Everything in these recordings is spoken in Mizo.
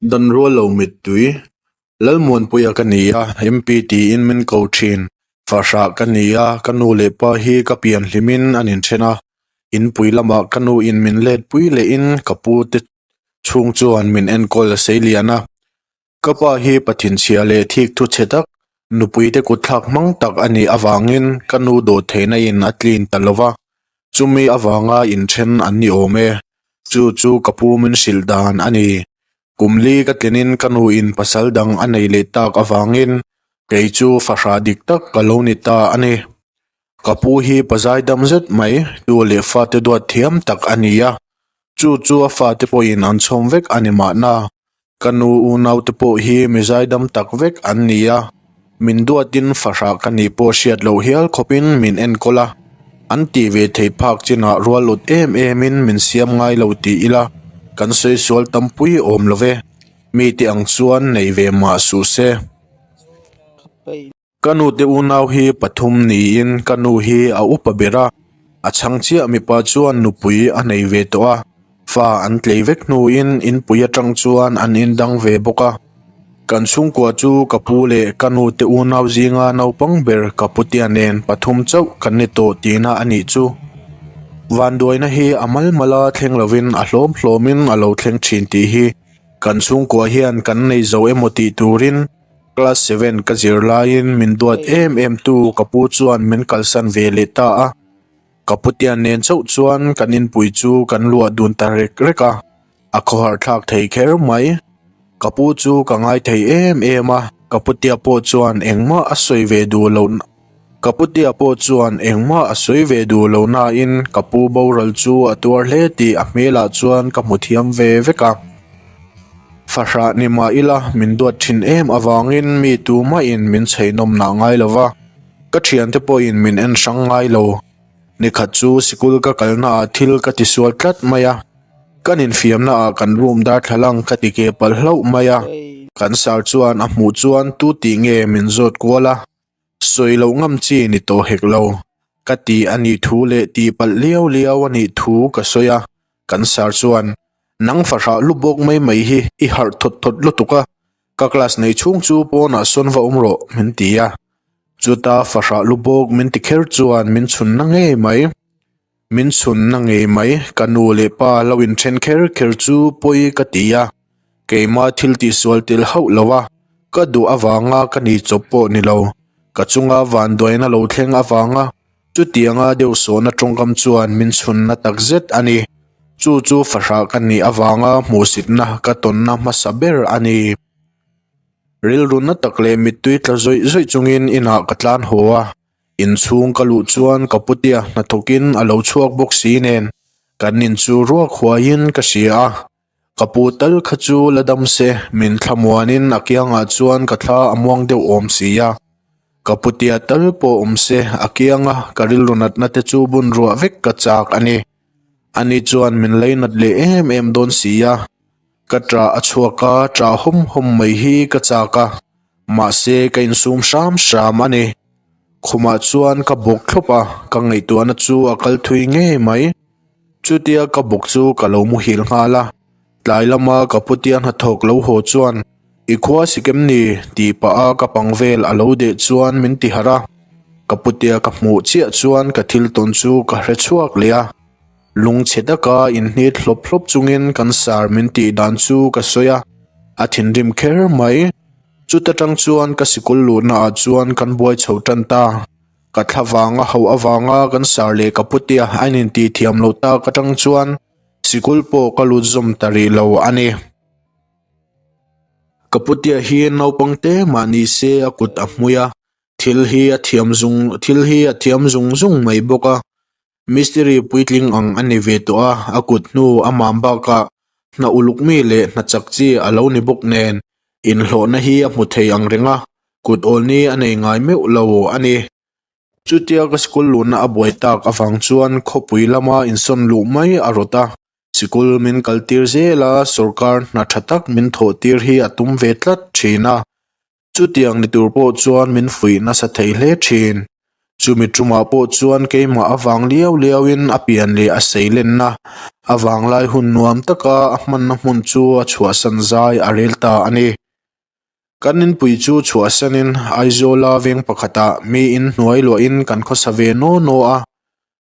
Dan rual lo mittui. Lalmuanpuia ka ni a, MP tiin min ko thin. Fahrah ka ni a, ka nu leh pa hi ka pian hlimin an inthen a. Inpui lamah ka nu in min letpui lehin ka pu te chhung chuan min enkawl a sei lian a. Ka pa hi pathinchhia leh thik thu chhe tak, nupui te kutthlak hmang tak a nih avangin ka nu dawhtheihna in a tlin ta lo va. Chumi avanga inthen an ni awm e. Chu chu ka pu min hrilh dan a ni. Kum li ka tlinin ka nuin pasal dang a nei leh tak avangin kei chu fahrah dik tak ka lo ni ta a ni. Ka pu hi pazai dam zet mai, tu leh fate duat thiam tak a ni a. Chu chu a fate pawhin an chhawm vek a ni mahna. Ka nu unaute pawh hi mi zaidam tak vek an ni a, min duatin fahrah ka nih pawh hriat loh hial khawpin min enkawl a, an tih ve theih phak chinah rual ut em emin min siam ngai lo tih ila kan sawi sual tampui awm lo ve, mite ang chuan nei ve mah suh se. Ka nute unau hi pathum niin ka nu hi a upa ber a, a chhang chiah mipa chuan nupui a nei ve tawh a, fa an tlei vek hnuin inpui atang chuan an indang ve bawk a. Kan chhungkua chu ka pu leh ka nute unau zinga naupang ber ka putea nen pathum chauh kan ni tawh tihna a nih chu. Vanduaina hi a mal mala thleng lovin a hlawm hlawmin a lo thleng thin tih hi kan chhungkua hian kan nei zo emaw tih turin Class seven ka zir laiin min duat em em tu ka pu chuan min kalsan ve leh ta a, ka putian nen chauh chuan kan inpui chu kan luah dun ta rek rek a, a khawhar thlak thei kher mai. Ka pu chu ka ngai thei em em a, ka putia pawh chuan engmah a sawi ve duh loh ka putia pawh chuan engmah a sawi ve duh loh nain ka pu boral chu a tuar hle tih a hmelah chuan ka hmu thiam ve vek a. Fahrah ni mah ila min duat thin em avangin mi tumahin min chheinawm nah ngai lo va, ka thiante pawhin min en hrang ngai lo. Nikhat chu sikul ka kalnaah thil ka tisual tlat mai a, kan infiamnaah kan room darthlalang ka ti ke palh hlauh mai a, kan sir chuan a hmuh chuan tu tih nge min zawt kual a, sawi loh ngam chi ni tawh hek lo. Ka ti a nih thu leh tih palh liau liau a nih thu ka sawi a, Kan sir chuan, Nang fahrah lu bawk mai mai hi i harh thawt thawt lutuk a, ka class nei chhung chu pawnah sawn va awm rawh, min ti a. Chuta fahrah lu bawk min ti kher chuan min chhunna ngei mai. Min chhunna ngei mai, ka nu leh pa lo inthen kher kher chu pawi ka ti a. Keimah thil tihsual tel hauh lo a, ka duh avanga ka ni chawp pawh ni lo. Ka chunga vanduaina lo thleng avanga Chutianga deuh sawhna tawngkam chuan min chhunna tak zet a ni. Chu chu fahrah ka nih avanga hmuhsitna ka tawnna hmasa ber a ni. Rilru na tak leh mittui tla zawih zawih chungin inah ka tlan haw a, inchhung ka luh chuan ka putea hnathawkin a lo chhuak bawk si nen kan in chu ruak huaiin ka hria a. Ka pu tal kha chu la dam se, min thlamuanin a kiangah chuan ka thla a muang deuh awm si a. Ka putia tal pawh awm se, a kianga ka rilru natna te chu bun ruah vek ka chak a ni. Ani chuan min leinat leh em em dawn si a. Ka ṭah a chhuak a, ṭah hawm hawm mai hi ka chak a, mahse ka insum hram hram a ni. Khumah chuan ka bawk thlawp a, ka ngaihtuahna chu a kal thui ngei mai. Chutia ka bawk chu ka lo muhil nghal a, tlai lama ka putia hnathawk lo haw chuan, I khua sik em ni? tih pah a ka pang vel a lo deh chuan min ti harh a. Ka putia ka hmuh chiah chuan ka thil tawn chu ka hre chhuak leh a. Lungchhe taka inhnit hlawp hlawp chungin kan sar min tih dan chu ka sawi a, a thinrim kher mai. Chuta tang chuan ka sikul luhna ah chuan kan buai chho tan ta. Ka thla vanga hauh avanga kan sar leh ka putea a inintih thiam loh tak atang chuan sikul pawh ka lut zawm ta rih lo a ni. Ka putea hi naupang te mah ni se a kut a hmui a, thil hi a thiam zung thil hi a thiam zung zung mai bawk a. Mistiri puitling ang a ni ve tawh a, a kut hnu a mam bakah hna uluk mi leh hna chak chi a lo ni bawk nen inhlawhna hi a hmu thei ang reng a, kut awl ni a nei ngai meuh lo a ni. Chutia ka sikul luhna a buai tak avang chuan khawpui lama insawn luh mai a rawt a, sikul min kaltir zel a, sawrkar hna tha tak min thawh tir hi a tum ve tlat thin a. Chutiang ni tur pawh chuan min fuih nasa thei hle thin. Chumi tumah pawh chuan keimah avang liau liauin a pian leh a seilenna a vanglai hun nuam taka a hmanna hmun chu a chhuahsan zai a rel ta a ni. Kan inpui chu chhuahsanin Aizawla veng pakhatah mi inhnuai luahin kan khawsa ve naw naw a,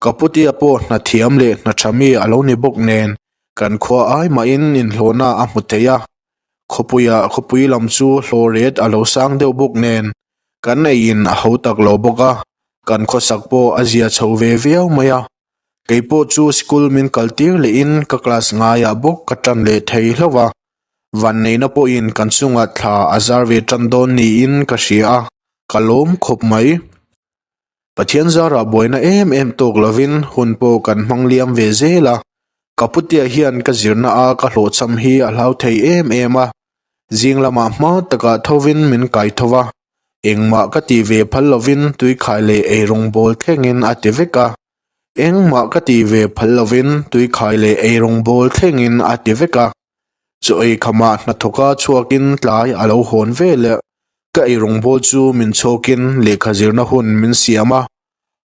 ka putia pawh hna thiam leh hna tha mi a lo ni bawk nen kan khua ai mahin inhlawhna a hmu thei a. Khawpuiah khawpui lam chu hlawh ret a lo sang deuh bawk nen kan eiin a ho tak lo bawk a, kan khawsak pawh a zia chho ve viau mai a. Kei pawh chu school min kal tir lehin ka class ngaiah bawk ka tan leh thei hlauh a, vanneihna pawhin kan chungah thla a zar ve tan dawn niin ka hria a, ka lawm khawp mai. Pathian zarah buaina em em tawk lovin hun pawh kan hmang liam ve zel a, ka putea hian ka zirna a ka hlawhchham hi a hlau thei em em a, zing lamah hma takah thovin min kai tho va, engmah ka tih ve phal lovin tuikhai leh eirawng bawl thlengin a ti vek a, engmah ka tih ve phal lovin tuikhai leh eirawng bawl thlengin a ti vek a, chaw ei khamah hnathawka chhuakin tlai a lo hawn veleh. Ka eirawngbawl chu min chhawkin lehkha zirna hun min siam a,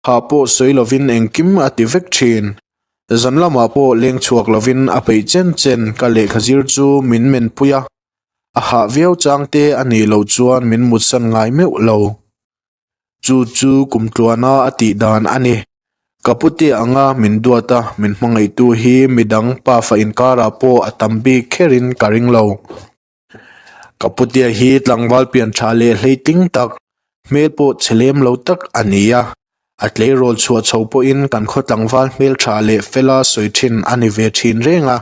hah pawh sawi lovin engkim a ti vek thin. Zan lamah pawh leng chhuak lovin a peih chen chen ka lehkha zir chu min menpui a, a hah viau chang te a nih loh chuan min mutsan ngai meuh lo. Chu chu kumtluana a tih dan a ni. Ka pute anga min duat a, min hmangaihtu hi midang pafa inkarah pawh a tam bik kherin ka ring lo. Ka putea hi tlangval pian tha leh hleitling tak, hmel pawh chhe lem lo tak a ni a. A tleirawl chhuah chho pawhin kan khaw tlangval hmel tha leh fela sawi thin a ni ve thin reng a.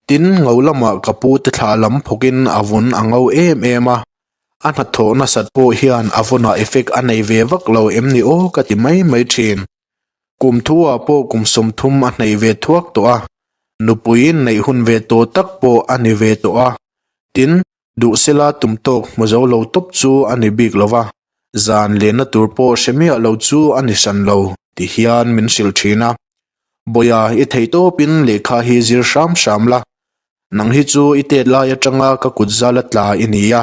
Tin, ngo lamah ka pute thla lam phawkin a vun a ngo em em a. A hnathawh nasat pawh hian a vunah effect a nei ve vak lo em ni aw ka ti mai mai thin. Kum thuah pawh kum 30 a hnaih ve thuak tawh a, nupui neih hun ve tawh tak pawh a ni ve tawh a, tin, duhsela tum tawk hmu zo lo tawp chu a ni bik lo va, zan lenna tur pawh hre miah lo chu a ni hran lo ti hian min hrilh thin a. Bawiha i theih tawpin lehkha hi zir hram hram la, Nang hi chu i tet lai atanga ka kut zala tla i ni a,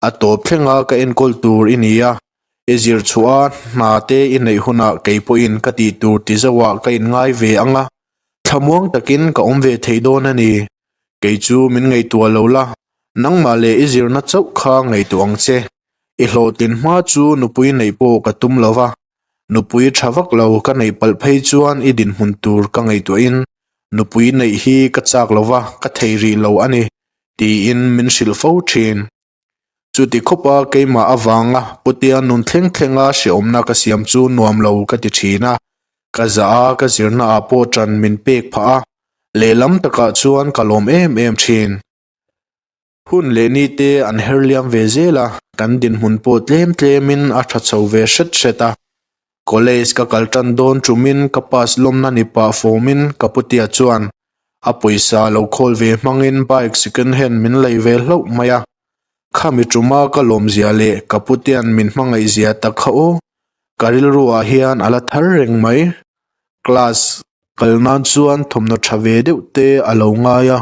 a tawp thlenga ka enkawl tur i ni a, i zir chhuah a hna te i neih hunah kei pawhin ka tih tur ti zauhah ka inngai ve ang a, thlamuang takin ka awm ve thei dawn a ni. Kei chu min ngaihtuah lo la, nangmah leh i zirna chauh kha ngaihtuah ang che. I hlawhtlin hma chu nupui neih pawh ka tum lo va, Nupui tha vak lo ka neih palh phei chuan i dinhmun tur ka ngaihtuahin nupui neih hi ka chak lo va, ka thei rih lo a ni, tiin min hrilh fo thin. Chuti khawpa keimah avanga Putea nun thleng thlenga hrehawmna ka siam chu nuam lo ka ti thin a, ka zah a, ka zirnaah pawh ṭan min pek phah a, lehlam takah chuan ka lawm em em thin. Hun leh ni te an her liam ve zel a, kan dinhmun pawh tlem tlemin a tha chho ve hret hret a. College ka kal tan dawn tumin ka pass lawmna ni pah fawmin ka putia chuan a pawisa lo khawl ve hmangin bike second hand min lei ve hlauh mai a. Khami tuma ka lawmzia leh ka putia'n min hmangaihzia tak kha aw, ka rilruah hian a la thar reng mai. Class kal nan chuan thawmhnaw tha ve deuh te a lo ngai a.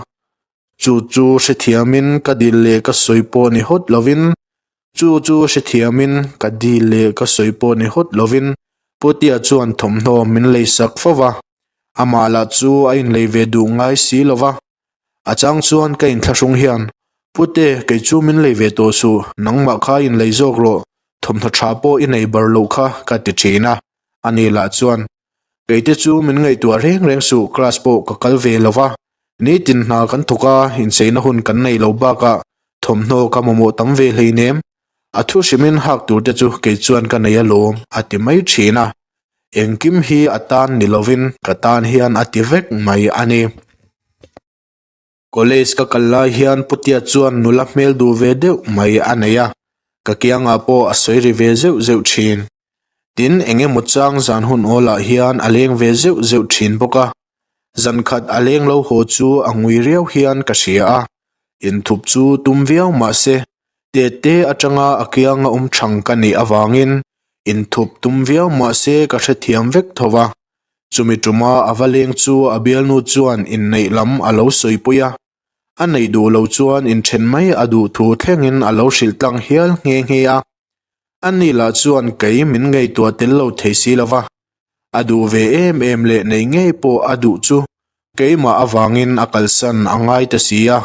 Chu chu hrethiamin ka dil leh ka sawi pawh ni hawt lovin, chu chu hrethiamin ka dil leh ka sawi pawh ni hawt lovin Putea chuan thawmhnaw min lei sak fo va, amah lah chu a inlei ve duh ngai si lo va. A chang chuan ka inthlahrung hian, Pute, kei chu min lei ve tawh suh, nangmah kha inlei zawk rawh, thawmhnaw tha pawh i nei bar loh kha ka ti thin a, ani lah chuan, Keite chu min ngaihtuah reng reng suh, class pawh ka kal ve lo va, nitin hna kan thawk a, incheina hun kan nei lo bakah thawmhnaw ka mamawh tam ve hleinem. A thu hrimin hak tur te chu kei chuan ka nei alawm, a ti mai thin a. Engkim hi a tan ni lovin ka tan hian a ti vek mai a ni. College ka kal lai hian Putia chuan nula hmel duh ve deuh mai a nei a, ka kiangah pawh a sawi ri ve zeuh zeuh thin. Tin, eng emaw chang zan hun awlah hian a leng ve zeuh zeuh thin bawk a, zan khat a leng lo haw chu a ngui riau hian ka hria a, inthup chu tum viau mah se, tete atanga a kianga awm thang ka nih avangin inthup tum viau mah se ka hrethiam vek tho va. Chumi tuma a va leng chu a bialnu chuan inneih lam a lo sawipui a, a neih duh lo chuan inthen mai a duh thu thlengin a lo hrilh tlang hial nghe nghe a. Ani lah chuan kei min ngaihtuah tel lo thei si lo va, a duh ve em em leh nei ngei pawh a duh chu keimah avangin a kalsan a ngai ta si a.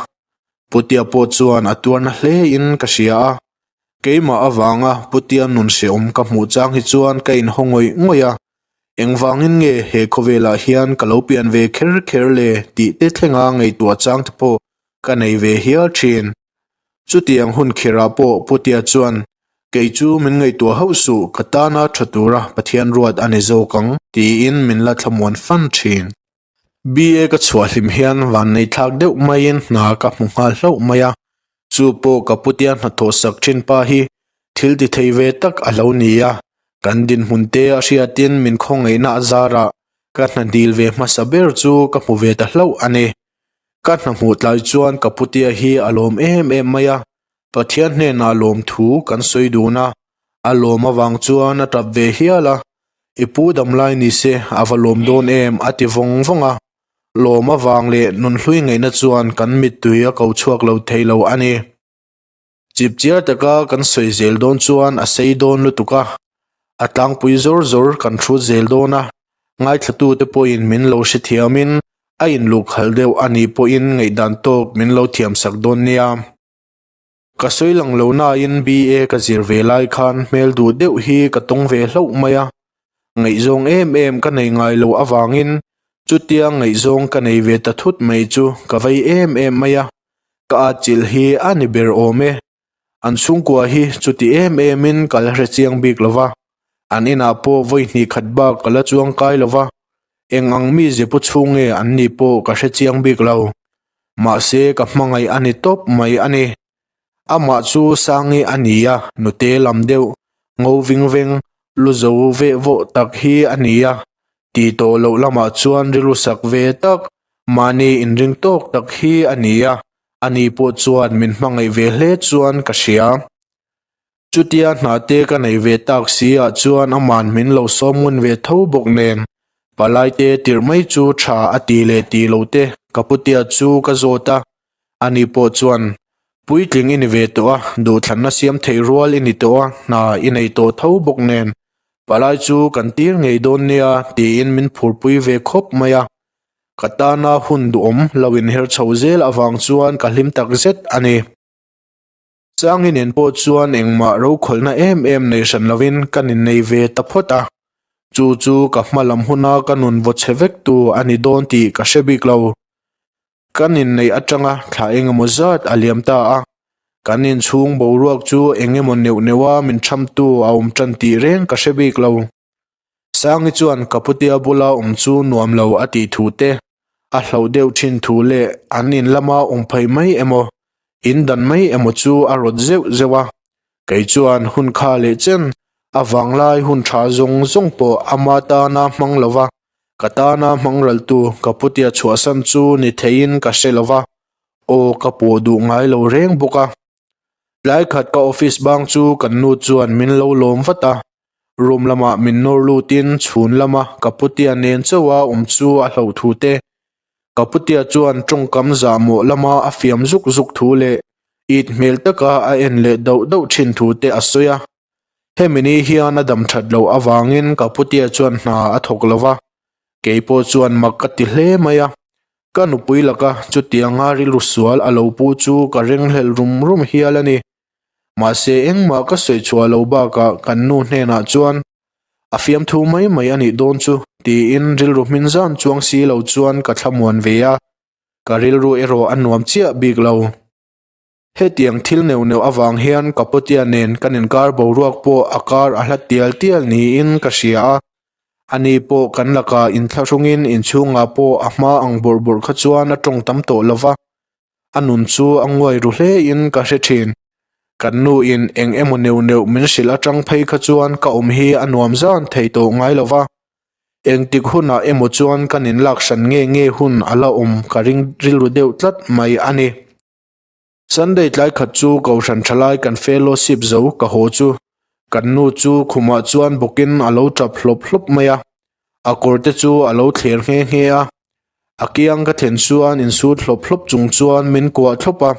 Putia pawh chuan a tuarna hle in ka hria a, keimah avanga Putia nun hrehawm ka hmuh chang hi chuan ka inhaw ngawih ngawih a, engvangin nge he khawvelah hian ka lo pian ve kher kher le tih te thlenga ngaihtuah chang te pawh ka nei ve hial thin. Chutiang hun kherah pawh Putia chuan, Kei chu min ngaihtuah hauh suh, ka tana tha tura Pathian ruat a ni zawk ang, tiin min la thlamuan fan thin. BA ka chhuah hlim hian vanneithlak deuh maiin hna ka hmu nghal hlauh mai a, chu pawh ka Putia hnathawh sak thin pa hi thil ti thei ve tak a lo ni a, kan dinhmun te a hriatin min khawngaihna a zarah ka hna dil ve hmasa ber chu ka hmu ve ta hlauh a ni. Ka hna hmuh tlai chuan ka putia hi a lawm em em mai a, Pathian hnenah lawmthu kan sawi dun a, a lawm avang chuan a tap ve hial a, I pu damlai ni se a va lawm dawn em a ti vawng vawng a, lawm avang leh nunhlui ngaihna chuan kan mittui a ko chhuak lo thei lo a ni. Chipchiar taka kan sawi zel dawn chuan a sei dawn lutuk a, a tlangpui zawr zawr kan hrut zel dawn a, ngaithlatute pawhin min lo hrethiamin a inlukhalh deuh a nih pawhin ngaihdan tawk min lo thiamsak dawn nia. Ka sawi lang lo nain BA ka zir ve lai khan hmel duh deuh hi ka tawng ve hlauh mai a, ngaihzawng em em ka nei ngai lo avangin chutia ngaihzawng ka nei ve ta thut mai chu ka vei em em mai a, Ka atchilh hi a ni ber awm e. An chhungkua hi chuti em emin ka la hre chiang bik lo va, an inah pawh vawi hnih khat bak ka la chuang kai lo va, eng ang mi zepu chhung nge an nih pawh ka hre chiang bik lo. Mahse ka hmangaih a ni tawp mai a ni. Amah chu Sangi a ni a, nute lam deuh, ngo ving veng, lu zo veh vawh tak hi a ni a, Tih tawh loh lamah chuan rilru sak ve tak, mahni inring tawk tak hi a ni a, ani pawh chuan min hmangaih ve hle chuan ka hria. Chutia hna te ka nei ve tak si ah chuan aman min lo sawm ngun ve tho bawk nen, palai te tirh mai chu tha a ti leh ti lo te ka putia chu ka zawt a, ani pawh chuan puitling i ni ve tawh a, duhthlanna siam theih rual i ni tawh a, hna i nei tawh tho bawk nen Palai chu kan tir ngei dawn nia tiin min phurpui ve khawp mai a, ka tana hun duhawm lo inher chho zel avang chuan ka hlim tak zet a ni. Sangi nen pawh chuan engmah rokhawlhna em em nei hran lovin kan innei ve ta phawt a, chu chu ka hma lam huna ka nun vaw chhe vek tu a ni dawn tih ka hre bik lo. Kan inneih atanga thla engemaw zat a liam ta a, kan inchhung boruak chu engemaw neuh neuha min thamtu a awm tan tih reng ka hre bik lo. Sangi chuan ka putea bula awm chu nuam lo a tih thu te, a hlauh deuh thin thu leh an in lama awm phei mai emaw, in dan mai emaw chu a rawt zeuh zeuh a. Kei chuan hun kha leh chen a vanglai hun tha zawng zawng pawh ama tana hmang lo va, Ka tana hmang raltu ka putia chhuahsan chu ni theiin ka hre lo va, aw ka pawh duh ngai lo reng bawk a. Tlai khat ka office bang chu kan nu chuan min lo lawm vat a, room lamah min nawr lutin chhun lama ka putia nen chauha awm chu a hlauh thu te, ka putia chuan tawngkam zahmawh lama a fiam zuk zuk thu leh it hmel taka a en leh dauh dauh thin thu te a sawi a. Hemi ni hian a dam that loh avangin ka putia chuan hna a thawk lo va, kei pawh chuan mak ka ti hle mai a. Ka nupui laka chutianga rilru sual a lo pu chu ka ringhlelh rum rum hial a ni. Mahse engmah ka sawi chhuah lo bakah kan nu hnenah chuan a fiamthu mai mai a nih dawn chu tiin rilru hmin zan chuang si lo chuan ka thlamuan ve a, ka rilru erawh a nuam chiah bik lo. Hetiang thil neuh neuh avang hian ka putia nen kan inkar boruak pawh a kar a hla tial tial niin ka hria a, ani pawh kan lakah inthlahrungin inchhungah pawh a hma ang bawrh bawrh kha chuan a tawng tam tawh lo va, a nun chu a nguai ru hlein ka hre thin. Kan nuin eng emaw neuh neuh min hrilh atang phei kha chuan ka awm hi a nuam zan thei tawh ngai lo va, engtik hunah emaw chuan kan inlak hran nge nge hun a la awm ka ring rilru deuh tlat mai a ni. Sunday tlai khat chu Kohhran thalai kan fellowship zo ka haw chu kan nu chu khumah chuan bawkin a lo tap hlawp hlawp mai a, a kawr te chu a lo thler nghe nghe a, a kiang ka thlen chuan insut hlawp hlawp chung chuan min kuah thlawp a,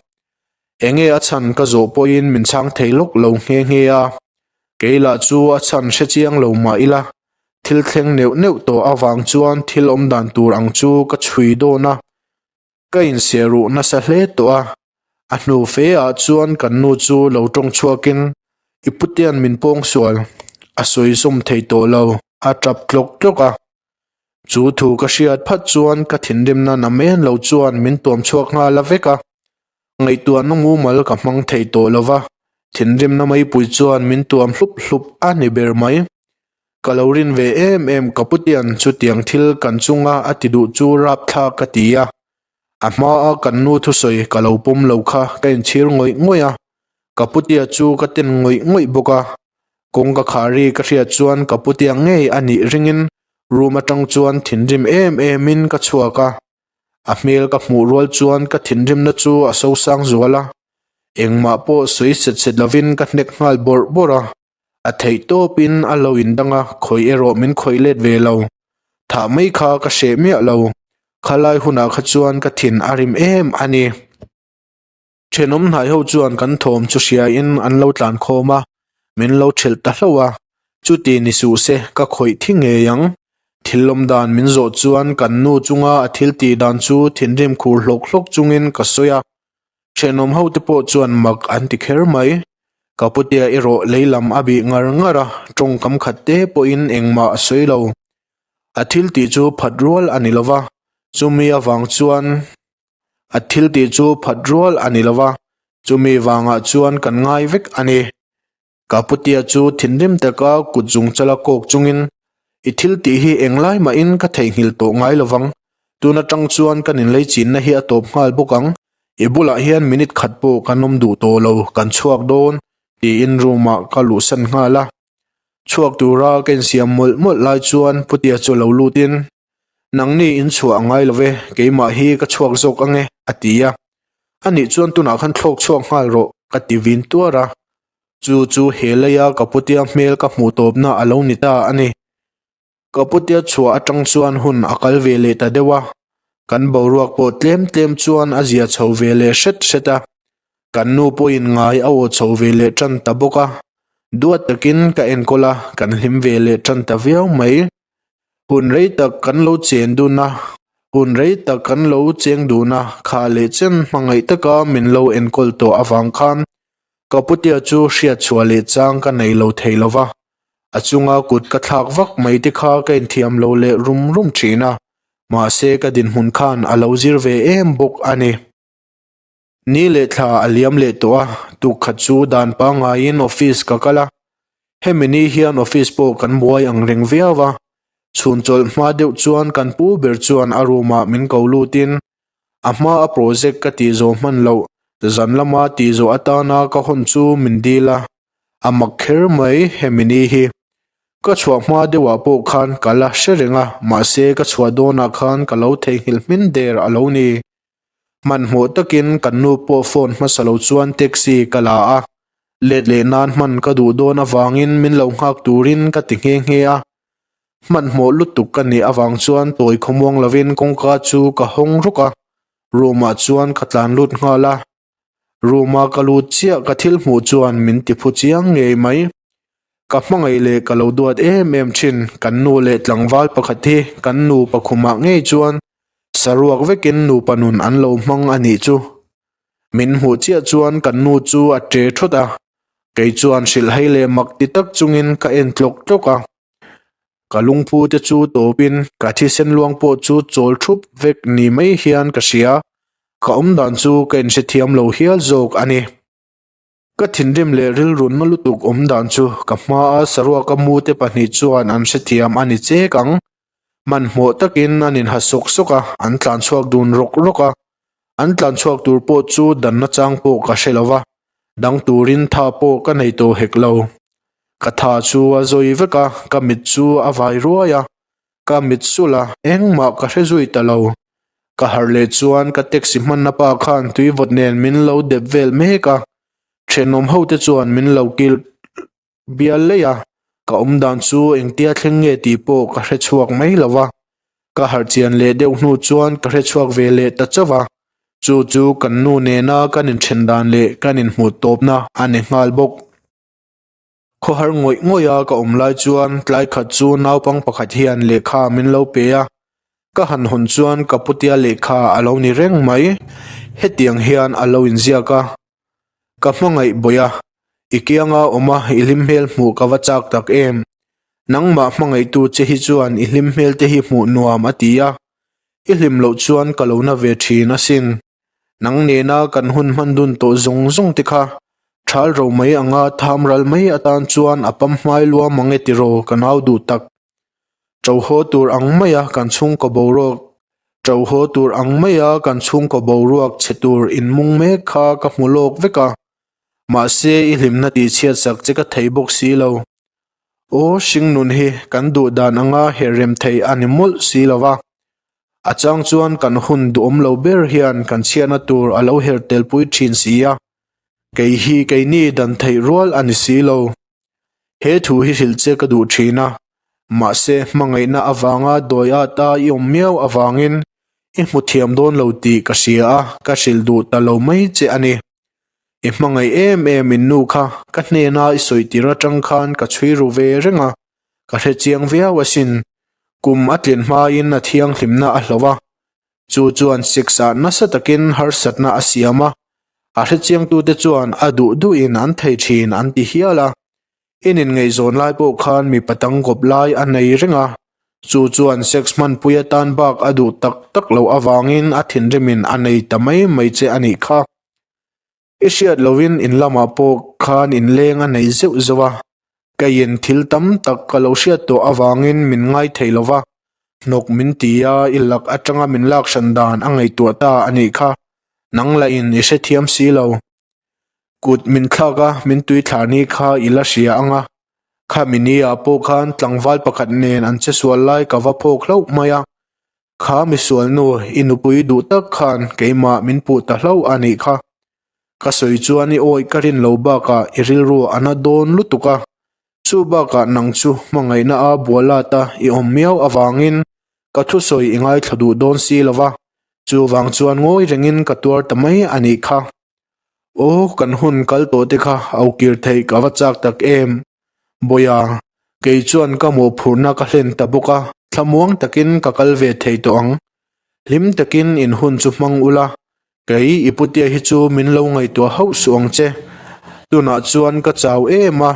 enge a chhan ka zawh pawhin min chhang thei lawk lo nghe nghe a. Kei lah chu a chhan hre chiang lo mah ila, thil thleng neuh neuh tawh avang chuan thil awm dan tur ang chu ka chhui dawn a, ka insiah ruh nasa hle tawh a. A hnu fe ah chuan kan nu chu lo tawng chhuakin, I putian min pawng sual, a sawi zawm thei tawh lo, a tap tlawk tlawk a. Chu thu ka hriat phat chuan ka thinrimna namen lo chuan min tuam chhuak nghal a vek a. Ngaihtuahna mumal ka hmang thei tawh lo va, thinrimna maipui chuan min tuam hlup hlup a ni ber mai. Ka lo rin ve em em ka putian chutiang thil kan chunga a ti duh chu rapthlak ka ti a. A hmaa kan nu thusawi ka lo pawm lo kha ka inchhir ngawih ngawih a, ka putia chu ka ten ngawih ngawih bawk a. Kawngka khari ka hriat chuan ka putia ngei a nih ringin room atang chuan thinrim em emin ka chhuak a. A hmel ka hmuh rual chuan ka thinrimna chu a sosang zual a, engmah pawh sawi set set lovin ka hnek nghal bawrh bawrh a, a theih tawpin a lo indang a, khawih erawh min khawih let ve lo. Thah mai kha ka hreh miah lo, khalai hunah kha chuan ka thin a rim em a ni. Thenawm hnai ho chuan kan thawm chu hriain an lo tlan khawm a, min lo thelh ta hlauh a, chuti ni suh se ka khawih thi ngei ang. Thil lawm dan min zawh chuan kan nu chunga a thil tih dan chu thinrim khur hlawk hlawk chungin ka sawi a, thenawm ho te pawh chuan mak an ti kher mai. Ka putea erawh lei lam a bih ngar ngar a, tawngkam khat te pawhin engmah a sawi lo. A thil tih chu phat rual a ni lova, chumi avang chuan A thil tih chu phat rual a ni lo va, chumi vangah chuan kan ngai vek a ni. Ka putia chu thinrim taka kut zung chala kawk chungin, I thil tih hi englai mahin ka theihnghilh tawh ngai lo vang. Tun atang chuan kan inlei chinna hi a tawp nghal bawk ang. I bulah hian minute khat pawh kan awm duh tawh lo, kan chhuak dawn, tiin room-ah ka luhsan nghal a. Chhuak tura ka insiam mawlh mawlh lai chuan putia chu lo lutin, Nangni in chhuah a ngai lo ve, keimah hi ka chhuak zawk ang e, a ti a. Anih chuan tunah khan thlawk chhuak nghal rawh, ka ti vin tuar a. Chu chu he leia ka putia hmel ka hmuh tawpna a lo ni ta a ni. Ka putia chhuah atang chuan hun a kal ve leh ta deuh a, kan boruak pawh tlem tlem chuan a zia chho ve leh hret hret a. Kan nu pawhin ngai a aw chho ve leh tan ta bawk a, duat takin ka enkawl a, kan hlim ve leh tan ta viau mai. Hun rei tak kan lo chen dun a, hun rei tak kan lo cheng dun a, kha leh chen hmangaih taka min lo enkawl tawh avang khan ka putea chu hriat chhuah leh chang ka nei lo thei lo va, a chunga kut ka thlak vak mai te kha ka inthiam lo leh rum rum thin a, mahse ka dinhmun khan a lo zir ve em bawk a ni. Ni leh thla a liam leh tawh a, tukkhat chu dan pangaiin office ka kal a, hemi ni hian office pawh kan buai ang reng viau a, chhun chawlh hma deuh chuan kan pu ber chuan a room ah min ko lutin a hma a project ka tih zawh hman loh zan lama tih zawh atana ka hawn chu min dil a, a mak kher mai hemi ni hi. Ka chhuah hma deuhah pawh khan ka la hre reng a, mahse ka chhuah dawnah khan ka lo theihnghilh hmin der a lo ni. Hmanhmawh takin kan nu pawh phone hmasa lo chuan taxi ka la a, let leh nan hman ka duh dawn avangin min lo nghak turin ka ti nghe nghe a. Hmanhmawh lutuk ka nih avang chuan tawi khawmuang lovin kawngka chu ka hawng ruk a, room ah chuan ka tlan lut nghal a. Room a ka lut chiah ka thil hmuh chuan min ti phu chiang ngei mai. Ka hmangaih leh ka lo duat em em thin kan nu leh tlangval pakhat hi kan nupa khumah ngei chuan saruak vekin nupa nun an lo hmang a nih chu. Min hmuh chiah chuan kan nu chu a ṭe thawt a, kei chuan hrilhhai leh mak ti tak chungin ka en tlawk tlawk a. Ka lungphu te chu tawpin ka thisen luang pawh chu chawl thup vek ni mai hian ka hria. Ka awm dan chu ka inhrethiam lo hial zawk a ni. Ka thinrim leh rilrunna lutuk awm dan chu ka hmaa saruaka mute pahnih chuan an hrethiam a ni chek ang. Hmanhmawh takin an inha sawk sawk a, an tlan chhuak dun rawk rawk a. An tlan chhuak tur pawh chu danna chang pawh ka hre lo va, dang turin tha pawh ka nei tawh hek lo. Ka tha chu a zawi vek a, ka mit chu a vai ruai a, ka mit sulh a, engmah ka hre zui ta lo. Ka harh leh chuan ka taxi hmanna pa khan tuivawt nen min lo dep vel mek a, thenawm ho te chuan min lo kil bial leih a, ka awm dan chu engtia thleng nge tih pawh ka hre chhuak mai lo va. Ka harh chian leh deuh hnu chuan ka hre chhuak ve leh ta chauh a, chu chu kan nu nena kan inthen dan leh kan inhmuh tawpna a ni nghal bawk. Khawhar ngawih ngawih a ka awm lai chuan tlai khat chu naupang pakhat hian lehkha min lo pe a, ka han hawn chuan ka putea lehkha a lo ni reng mai. Hetiang hian a lo inziak a, Ka hmangaih bawih a, i kianga awm a i hlim hmel hmuh ka va chak tak em. Nangmah hmangaihtu che hi chuan i hlim hmel te hi hmuh nuam a ti a, i hlim loh chuan ka lo na ve thin asin. Nang nena kan hun hman dun tawh zawng zawng te kha thal ro mai anga tham ral mai atan chuan a pam hmai luam ang e tiraw ka nau duh tak. Ṭo haw tur ang maia kan chhungkaw boruak ṭo haw tur ang maia kan chhungkaw boruak chhe tur inmung mek kha ka hmu lawk vek a, mahse i hlimna tihchhiat sak che ka thei bawk si lo. Aw hringnun hi kan duh dan anga herh rem thei a ni mawlh si lo va. A chang chuan kan hun duhawm lo ber hian kan chhiatna tur a lo her telpui thin si a, kei hi keini dan theih rual a ni si lo. He thu hi hrilh che ka duh thin a, mahse hmangaihna avanga dawi at a i awm miau avangin i hmu thiam dawn lo tih ka hria a, ka hrilh duh ta lo mai che a ni. I hmangaih em em in nu kha ka hnena i sawi tir atang khan ka chhui ru ve reng a, ka hre chiang viau asin. Kum a tlin hmain a thianghlimna a hloh a, chu chuan siksa nasa takin harsatna a siam a, a hrechiangtute chuan a duh duhin an thei thin an ti hial a. In inngaihzawn lai pawh khan mipa tangkawp lai a nei reng a, chu chuan sex hmanpui atan bak a duh tak tak loh avangin a thinrimin a nei ta mai mai che a nih kha. I hriat lohin in lamah pawh khan inleng a nei zeuh zeuh a, keiin thil tam tak ka lo hriat tawh avangin min ngai thei lo va, hnawk min ti a, i lak atanga min lak hran dan a ngaihtuah ta a nih kha, nang lahin i hrethiam si lo. Kut min thlak a, min tui thlar ni kha i la hria ang a, khami ni ah pawh khan tlangval pakhat nen an che sual lai ka va phawk hlauh mai a, Kha misualnu, i nupui duh tak khan keimah min puh ta hlauh a nih kha. Ka sawi chuan i awih ka rin lo bakah i rilru a na dawn lutuk a, chu bakah nang chu hmangaihna a bualat a i awm miau avangin ka thusawi i ngaithla duh dawn si lo va, chuvang chuan ngawi rengin ka tuar ta mai a nih kha. Aw, kan hun kal tawh te kha aukir theih ka va chak tak em. Bawiha, kei chuan ka mawhphurhna ka hlen ta bawk a, thlamuang takin ka kal ve thei tawh ang. Hlim takin in hun chu hmang ula, kei i putea hi chu min lo ngaihtuah hauh suh ang che. Tunah chuan ka chau em a,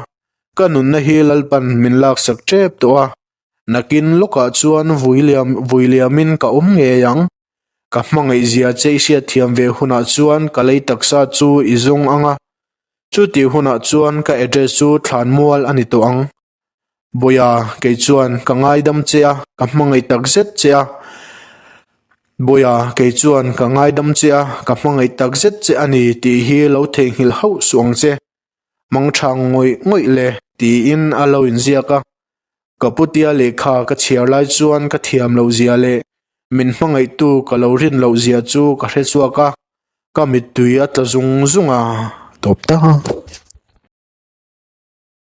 ka nunna hi Lalpan min laksak tep tawh a, nakin lawkah chuan vuiliam vuiliamin ka awm ngei ang. Ka hmangaihzia che i hriatthiam ve hunah chuan ka lei taksa chu i zawng ang a, chutih hunah chuan ka address chu thlan mual a ni tawh ang. Bawiha, kei chuan ka ngaidam che a, ka hmangaih tak zet che a. Bawiha, kei chuan ka ngaidam che a, ka hmangaih tak zet che a ni tih hi lo theihnghilh hauh suh ang che. Mangtha ngawih ngawih le, tiin a lo inziak a. Ka putia lehkha ka chhiar lai chuan ka thiam loh zia leh min hmangaihtu ka lo rin loh zia chu ka hre chhuak a, ka mittui a tla zung zung a. Tawp ta.